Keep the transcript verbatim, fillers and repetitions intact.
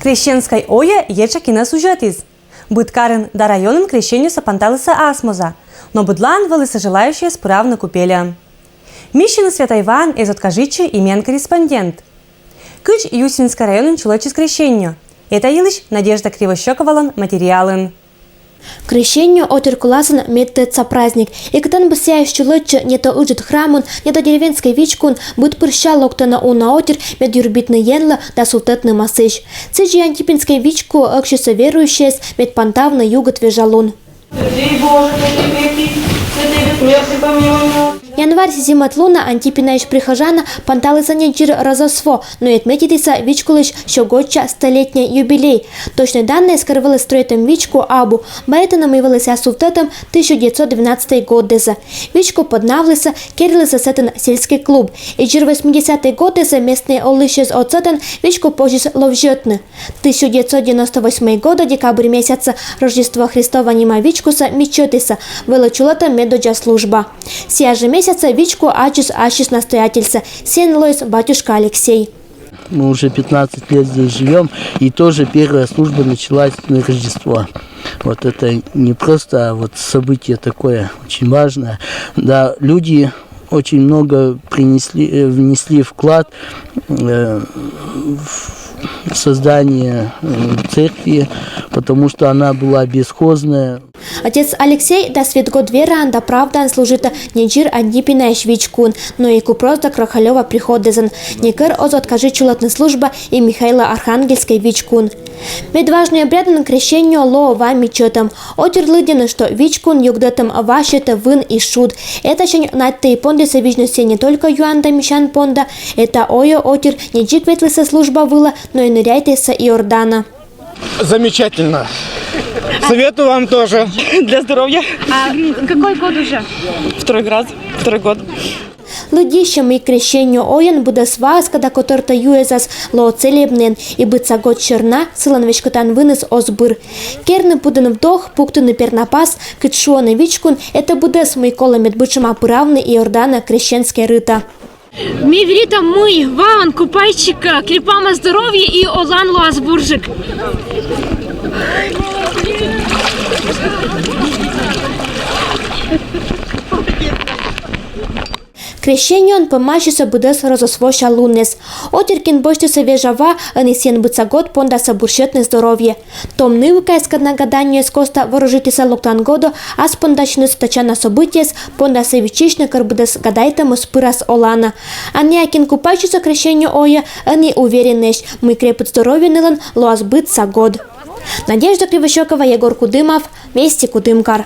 Крещенскӧй ойӧ ещӧ кӧ на сюжетыс. Быд карын да районын крещениосӧ понталісны асмоса, но быдлаын вӧлісны желающие справны купеля. Миссиысь Святой Иван эз откажитчы и миян корреспондент. Кыдз Юсиньскӧй районын чулӧмаӧсь крещенио? Эта йылысь Надежда Кривощёковалӧн материалын. Крещенио отир куласын медтӧдса праздник. И кытӧн бы сійӧ эз чулӧмаӧсь не то ыджыд храмын, не то деревенскӧй вичкоын, быд пыр сійӧ локтӧ на уна отир, мед юрбитны Енлы да сувтӧдны масысь. Сідзи Антипинскӧй вичкоӧ ӧксисны верующие, мед понтавны югыд вежалун. Январь сизимӧд лунӧ Антипинаысь прихожанӧ понталісны неджыр розосво, но и отметитісны вичколысь сё годся столетнӧй юбилей. Точнӧй даннӧйыс, кор вӧлі стрӧитӧм вичко, абу. Бара тӧдны, мый вӧлі сійӧ сувтӧдтӧм тысяча девятьсот двенадцатӧй годдіс. Вичко поднавлісны, керлісны сэтӧн сельскӧй клуб. И дзир восьмидесятӧй годдіс местнӧй олысьяс отсӧгӧн вичко позис ловзьӧдны. Тысяча девятьсот девяносто восьмӧй годӧ декабрь месяцын Рождество Христово нима вичкосӧ мичӧтісны, вӧлі чулӧмтӧм медодза служба. Сійӧ жӧ месяцӧ вичко аддзис ассьыс настоятельсӧ, сійӧн лоис батюшка Алексей. Мы уже пятнадцать лет здесь живем, и тоже первая служба началась на Рождество. Вот это не просто, а вот событие такое очень важное. Да, люди очень много принесли, э, внесли вклад, э, в создание, э, церкви, потому что она была бесхозная. Отец Алексей дас вит год вераӧн да правдаӧн служитӧ неджыр Антипинаысь вичкоын, но и купрось да Крохалёво приходӧн. Некор оз откажитчы чулӧмтны служба и Михайло-Архангельскӧй вичкоын. Медважнӧй обрядын крещенио лоӧ ва мичӧтӧм. Отир лыддьӧны, что вичкоын югдӧтӧм ва сетӧ вын и шуд. Этасянь надтӧ и пондісны видзны сійӧс не только юан да мисян понда. Эта ойӧ отир не дзик ветлісны служба вылӧ, но и ныряйтісны Иорданӧ. Замечательно. Советую вам тоже. Для здоровья. А какой год уже? Второй раз, второй год. Лыддьысьӧ, мый крещенио ойӧн быдӧс ваыс, кодъяс котӧртӧ юэзас, лоӧ целебнӧйӧн, и быдса год сёрна сылӧн веськӧдлан выныс оз быр. Керны пыдын вдох, пуктыны пернапас, кыдз шуӧны вичкоын, эта быдӧс, мый колӧ, мед быдшӧма пыравны Иорданӧ крещенскӧй рытӧ. Ми веритам, мый ваӧн купайтчыкӧ, э, крепӧма здоровье и олан лоас бурджык. Крещениоын помасисны быдӧс розосвося лунӧс. Отир кин босьтісны вежа ва, ӧні сійӧн быдса год пондасны бурсьӧдны здоровье. Том нывкаяскӧд на гаданиеяс коста ворожитісны локтан годӧ, ас пондасьныс татчана событиеяс пондасны виччысьны, кор быдӧс гадайтӧмыс пырас оланӧ. А найӧ, кин купайтчисны крещенио ойӧ, ӧні увереннӧйӧсь, мый крепыд здоровье нылӧн лоас быдса год. Надежда Кривощёкова, Егор Кудымов, Вести, Кудымкар.